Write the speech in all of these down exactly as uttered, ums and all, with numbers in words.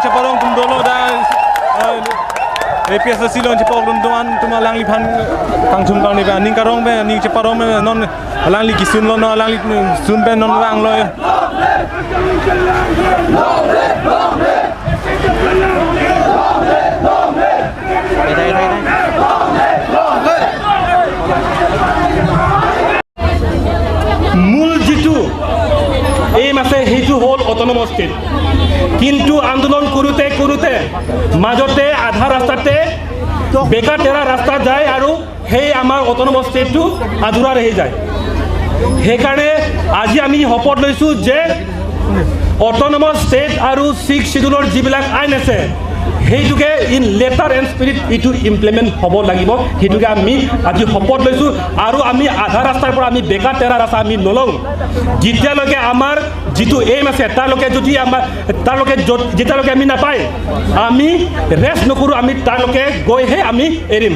Cheparong atum dolo da, eh, A P S C along chepok dun tuan atum alangliphan kangchum kangni ba ning karong be ning cheparong be non alangli kisun lo non alangli sun be non vanglo. মূল যিটো এইম আছে, সেইটো হ'ল autonomous state. কিন্তু আন্দোলন কৰোঁতে কৰোঁতে মাজতে আধা ৰাস্তাতে বেকা তেৰা ৰাস্তা যায় আৰু সেই আমাৰ অট'নমাছ ষ্টেটটো আধৰুৱা ৰৈ যায়। সেইকাৰণে আজি আমি শপত লৈছোঁ যে অট'নমাছ ষ্টেট আৰু ছিক্স শ্বিডিউলৰ যিবিলাক আইন আছে, সেইটোকে ইন লেটাৰ এণ্ড স্পিৰিট এইটো ইমপ্লিমেণ্ট হ'ব লাগিব। সেইটোকে আমি আজি শপত লৈছোঁ আৰু আমি আধা ৰাস্তাৰ পৰা আমি বেকা তেৰা ৰাস্তা আমি নলওঁ। যেতিয়ালৈকে আমাৰ যিটো এইম আছে, তাৰলৈকে যদি আমাৰ, তাৰলৈকে য'ত, যেতিয়ালৈকে আমি নাপায়, আমি ৰেষ্ট নকৰোঁ, আমি তাৰলৈকে গৈহে আমি এৰিম।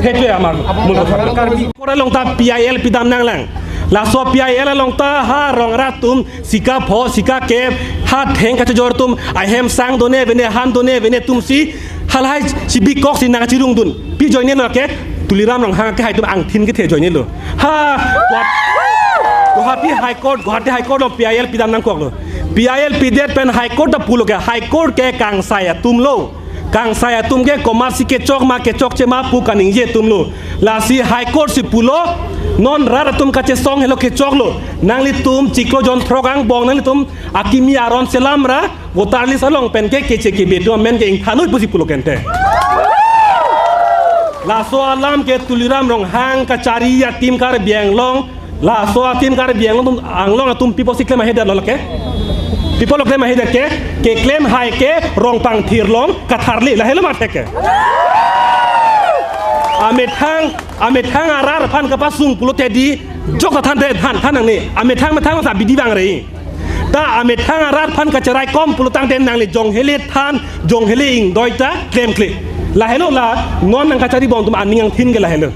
সেইটোৱে আমাৰ মূল কথা। High Court along ta P I L pidam nanglang. Laso P I L along ta ha rong rat atum sika pho, sika kep, ha theng kachejor atum, ahem sang done vene, han done vene atum si, halahai si bikok si nangchirung dun. Pi joine lo ke, Tuliram Ronghang ke hai atum angthin kethe joine lo. Ha, Guwahati, Guwahati High Court, Guwahati High Court lo P I L pidam nangkok lo. P I L pidet pen High Court ta pulo ke, High Court ke kangsai atum lo. Kangsai atum ke komat si kechok ma kechokche ma pu kaningje atum lo. Lasi High Court si pulo, non rat atum kachesong helo kechok lo. Nanglitum chiklo jon throk angbong nanglitum akimi aron selam ra voter list along pen ke keche kebe atum amen ke ingthan noi pusi pulo kente. Laso alam ke Tuliram Ronghang kachari ateam Karbi Anglong, laso ateam Karbi Anglong atum, Anglong atum pi pusi klem ahe det lo lake? Pi pulo klem ahe det ke, keklem hai ke rong pangthir along katharli, lahelo mati ke. Amethang, amethang arat aphan kapasung pulote di, jok than te than than nangne. Amethang methang sa bidi bang rei. Ta amethang arat aphan kacherai kom pulotangte nangli jong hele than, jong hele ingdoi ta klemkle. Lahelo la non nangkachari bom atum aning angthin ke lahelo.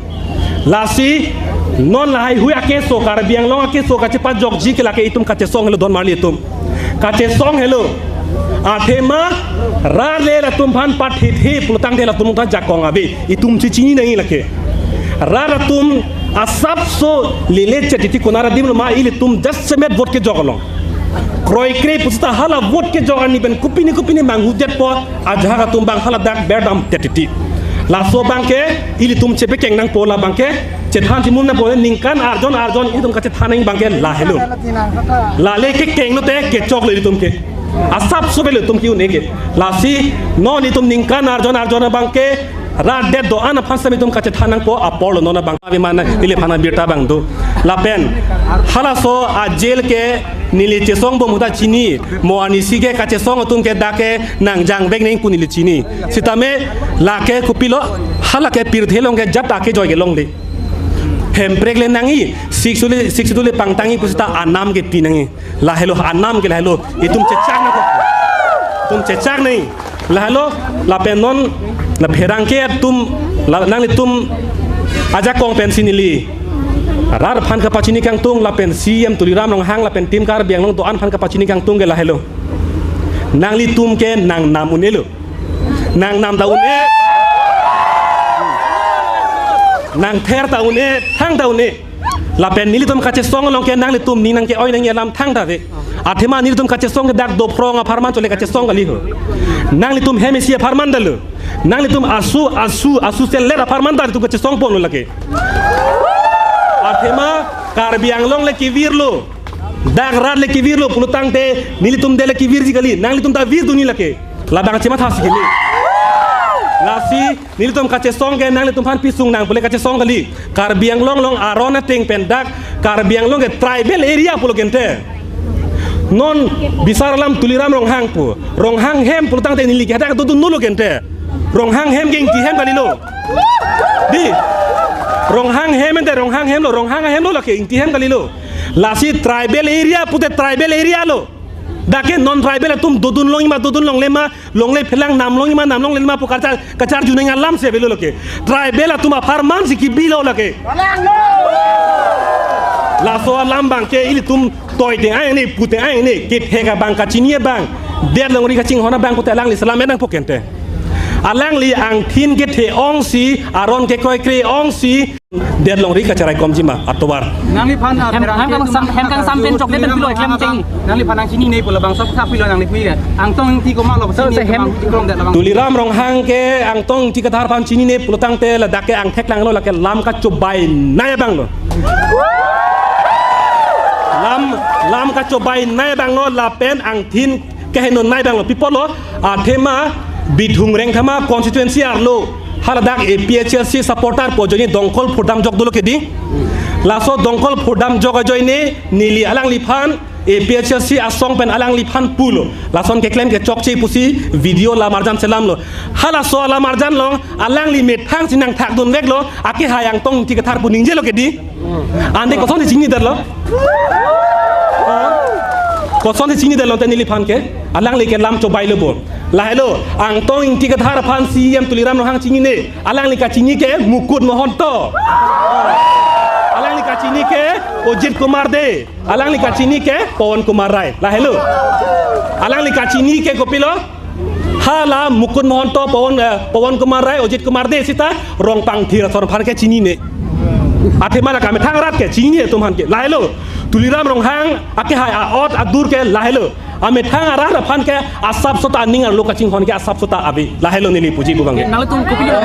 Lasi non lahai hui akeso, Karbi Anglong akeso kachepajokji ke lake itum kachesong helo don marli atum. Kachesong helo. Athema rat le latum aphan pathithe pulotangte latum ta jakong ave. Itum si chini nangji lake. Rat atum asapso lele chetiti konat adim lo ma ilitum jasemet vote kejok along. Kroikre pusita hala vote kejok arni pen kopine kopine manghu detpo ajahak atum abang hala dak berdam chetiti. Laso abang ke ilitum chepekeng nangpo labang ke chethan chimun nangpo ningkan arjon arjon ilitum kachethan nang abang ke lahelo. Lale kekeng lote kechok lo ilitum ke. Asapso avelo itum ke un-e ke. Lasi non itum ningkan arjon arjon abang ke rat det do-an aphan sami itum kachethan nangpo apor lo non abang. Avi mana ili phana birta abang do. Lapen halaso a jail ke neli chesong bom ahut ta chini. Mo arnisi ke kachesong atum ke dak ke nangjang vek neng pu neli chini. Sitame lake kopilo, halake pirthe along ke jat ake joy ke longle. Hemprek le nangji, sik suli, sik suli pangtangji pusita anam ke pi nangji. Lahelo anam ke lahelo. Itum chechak nangkok. Itum chechak nangji. Lahelo lapen non la pherangke atum la, nanglitum ajakong pensi neli rat aphan kapachini kangtung lapen C E M Tuliram Ronghang lapen team Karbi Anglong do-an aphan kapachini kangtung ke lahelo. Nanglitum ke nangnam un-e lo. Nangnam ta un-e. Nangther ta un-e, thang ta un-e. Lapen nelitum kachesong along ke nanglitum ning nangke-oi nangji alam thangta ave. Athema nelitum kachesong ke dak dophrong apharman chole kachesong kali ho. Nanglitum hem isi apharman ta lo. Nanglitum asu, asu, asu selet apharman ta nelitum kachesong ponlo lake. Athema Karbi Anglong le kevirlo. Dak rat le kevirlo pulotangte nelitum det le kevirji kali. Nanglitum ta virdunji lake. Labang chematha si kali. Lasi nelitum kachesong ke nanglitum aphan pi sung nang pule kachesong kali. Karbi Anglong along aron ateng pen dak Karbi Anglong ke tribal area pulo kente. Non bisar alam Tuliram Ronghang pu. Ronghang hem pulotangte neli ke dak dodun lo kente. Ronghang hem ke Ingti hem kalilo. Di. Ronghang hem ente Ronghang hem lo, Ronghang hem lo lake Ingti hem kalilo. Lasi tribal area pute tribal area lo. Dak ke non tribal atum dodun longji ma dodun longle ma, longle phelang nam longji ma nam longle ma pu kachar, kacharju nangji alam si avelo lake. Tribal atum apharman si kebilo lake. Laso alam abang ke ilitum toi te ai ne pu te ai ne ke thek abang kachini abang. Derlongri kachinghon abang pute alangli selam enang pokente. Alangli angthin kethe ongsi, aron kekoikre ongsi, derlongri kacherai komjima atovar. Nangliphan, ah, Hem, pherangke hem kang atum sam-, hem kang sampen chokde pen pilo, klem cheng. Nangliphan nangchinine pu labangso aphan pilo nangli pu ya. Angtong Ingti komatlo, so, chinine se hem. Abang, chingkrong det labang. Tuliram Ronghang ke Angtong Ingti Kathar aphan chinine pulotangte ladak ke angthek langlo, lake lam kachobei nai abanglo. Lam, lam kachobei nai abanglo, lapen angthin keheno nai abanglo. Pi apotlo, athema Bithung Rengthama constituency arlo haladak A P H L C supporter pu ajoine Dongkol Phurdamjok dolo kedi. Laso Dongkol Phurdamjok ajoine neli alangliphan A P H L C asong pen alangliphan pulo. Lason keklem kechokche pusi video lamarjan selamlo. Halaso lamarjan along alangli methang si nangthakdunveklo, akehai Angtong Ingti Kathar pu ningjelo kedi. Ante kosonsi chinidetlo? Kosonsi chinidetlo te neliphan ke? Alangli ke lam chobeilo bo. Lahelo, Angtong Ingti Kathar aphan C E M Tuliram Ronghang chinine. Alangli kachini ke Mukut Mahanta. Alangli kachini ke Ajit Kumar Dey. Alangli kachini ke Pawan Kumar Rai. Lahelo. Alangli kachini ke kopilo? Hala Mukut Mahanta, Pawan, eh, Pawan Kumar Rai, Ajit Kumar Dey sita Rongpangthir asor aphan ke chinine. Athema la kamethang arat ke chinine atum aphan ke. Lahelo. Tuliram Ronghang akehai a-ot adur ke lahelo. Amethang arat aphan ke asapso ta aning arlo kachinghon ke asapso ta ave. Lahelo neli puji pu abang ke. Nangtum kopilo?